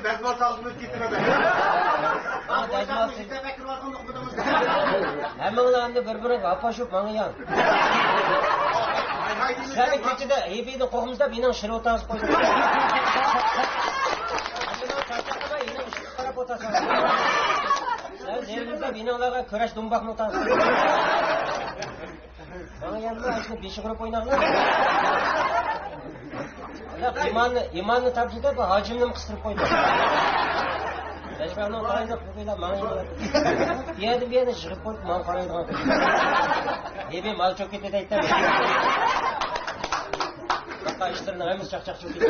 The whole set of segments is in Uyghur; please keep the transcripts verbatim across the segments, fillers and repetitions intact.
بەزمە سالغۇم ئۆتۈپ كېتىمەن. ھەممىڭلار ئەمدى بىر-بىرىڭگە ھاپاشۇپ ماڭىڭ. سىلەرنى كېچىدە ھېبىدىن قورقىمىز دەپ يېنىڭ شىرۋىتاڭسىز قويدۇق. ئەمدى چاقچاقلىماي يېنىڭ ئىشىكقا قاراپ ئولتۇرساڭ. سىلەر زېرىمىز دەپ يېنىڭلارغا كۈرەش دۇمباقنى ئولتۇرسىز. ماڭا يەنە ئاشۇ بېشى قۇرۇپ ئويناڭلار. ئىماننى، ئىماننى تاپشۇرۇپ بۇ ھاجىمنىمۇ قىستۇرۇپ قويدى. بەشبەغنىڭ قارايدۇ، بۇ بىلەن ماڭا يەنە. بۇ يەردىن بۇ يەرنى يىغىپ قويۇپ ماڭا قارايدىغان. ھېبى مال چوكىتى دەيتتى. باشقا ئىشلىرىنىڭ ھەممىسى چاقچاق چوكىتى.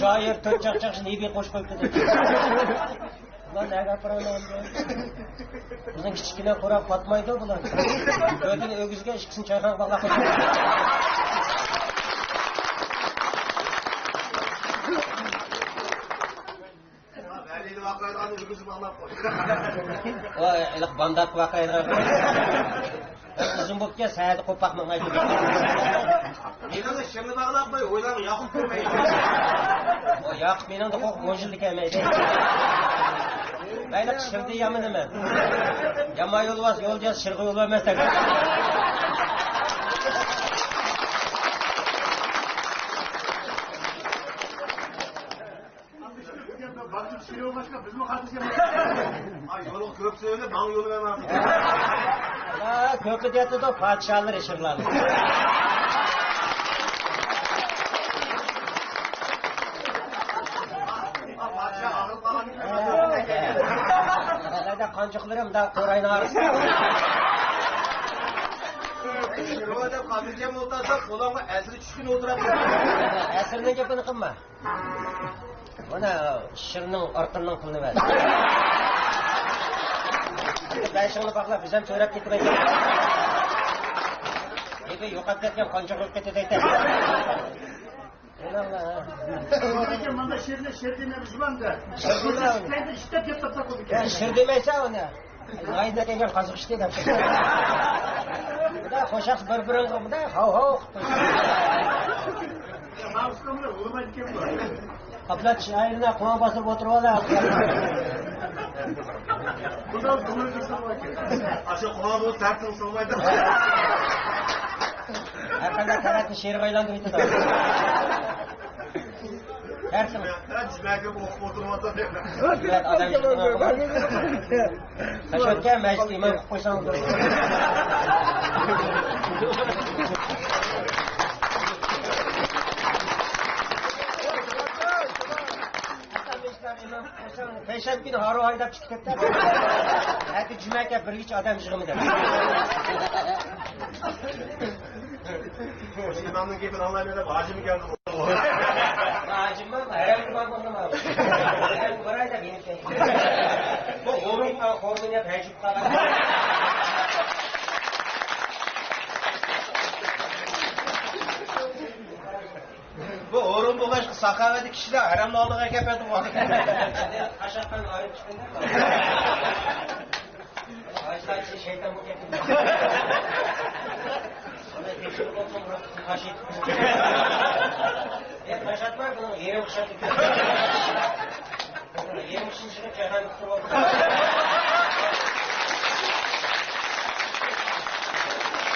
شائىر تۆت چاقچاقچىنى ھېبى قوشۇپ قويۇپتۇ دەيتتى. بۇلار نەگە ئاپىرىمەن ئەمدى؟ بىزنىڭ كىچىككىنە قورا پاتمايدۇ بۇلار. تۆتىنى ئۆگزىگە، ئىككىسىنى چايخانىغا باغلاپ قويدۇم. ۋەلىنى ۋارقىرايدىغان ئۆگزىگە باغلاپ قوي. ۋاي، ھېلىقى بامداتقا ۋارقىرايدىغان. ئۇزۇن بوپتىكەن، سەھەردە قوپاق ماڭايدۇ. مېنىڭ شىرنى باغلاپ قوي، ئويلارنى ياقۇپ كۆرمەيدۇ. ئۇ ياقۇپ مېنىڭدە قوق بۇنجىلدى كەلمەيدۇ. مەيلى، شىردى يامىنىمەن. يامان يول بار، يول جاز، شىرغا يول بەرمەس دەپ. بىزمۇ قاتنىشىمىز. ئاي، يولغا كۆپ سۆيۈنۈپ، ماڭا يول بەرمەڭ. ھە، كۆپى دەيدۇ، پادىشاھلىرى شىرلارنى. پادىشاھ ئاغرىپ قالغان. ھە. قانچۇقلىرى مۇنداق قوراينى ئارىسى. شىرۋا دەپ خاتىرجەم ئولتۇرسا، قولۇڭغا ئەسلى چۈشكىنى ئولتۇراتتى. ئەسلىنىڭ گېپىنى قىلما. مانا شىرنىڭ ئارقىنىڭ پۇلىنى بەر. بېشىڭنى باغلاپ، بىز ھەم سۆرەپ كېتىمىز. يوقاپ كەتكەن قانچە بولۇپ كېتىدۇ ئەيتە. مانا شىرنى شىر دېمەيمىز ماندا. شىر دېمەيمىز. ئىشلەيدۇ، ئىشلەپ كەپ تاپساق بولىدۇ. شىر دېمەيسەن ئۇنى. ناھىيەدە كەلگەن قازىق ئىشتى دەپ. بۇدا خوشاق بىر-بىرىڭگە بۇدا ھاۋ-ھاۋ قىلىپ قويدى. ئابلەت شائىرنى قۇۋا باستۇرۇپ ئولتۇرۇۋالدى. بۇدا بۇنى دېسەڭ ئاشۇ قۇۋا بۇ تەرتىڭ سىغمايدۇ. ھەر قانداق تەرەتنى شېئىرغا ئايلاندۇرۇۋېتىدۇ. ھەر خىل. جۈمەگە ئوقۇپ ئولتۇرۇۋاتىدۇ. ئادەم تاشلاتقان مەسچىتكە ئىمام قىلىپ قويساڭ بولىدۇ. پەيشەنبە كۈنى ھارۇ ھايداپ چىقىپ كەتتى. ئەتە جۈمەگە بىر كېچە ئادەم يىغىمىدى. ئىمامنىڭ گېپىنى ئاڭلايمەن دەپ ھاجىممۇ كەلدى. ھاجىممۇ ھەرەمگە بارمىدىم. ھەرەمگە باراي دەپ يېنىپ كەلدى. بۇ ھورۇن، ھورۇن يەپ ھەجىپ قالغان. بۇ ھورۇن بولغاچقا ساخاۋەتلىك كىشىلەر ھەرەمنىڭ ئالدىغا كەپ كەتتى. ئاشاققان ئايرىپ چىقىندى. ھاجىلار ئىچى شەيتان بولۇپ كەتتى. تاش ئېتىپ. ئە، تاش ئاتماي، بۇنىڭ يېرىم قىشاپ كېتىدۇ. يېرىم قىشىنى چىقىپ، جاھان قۇتۇلۇپ.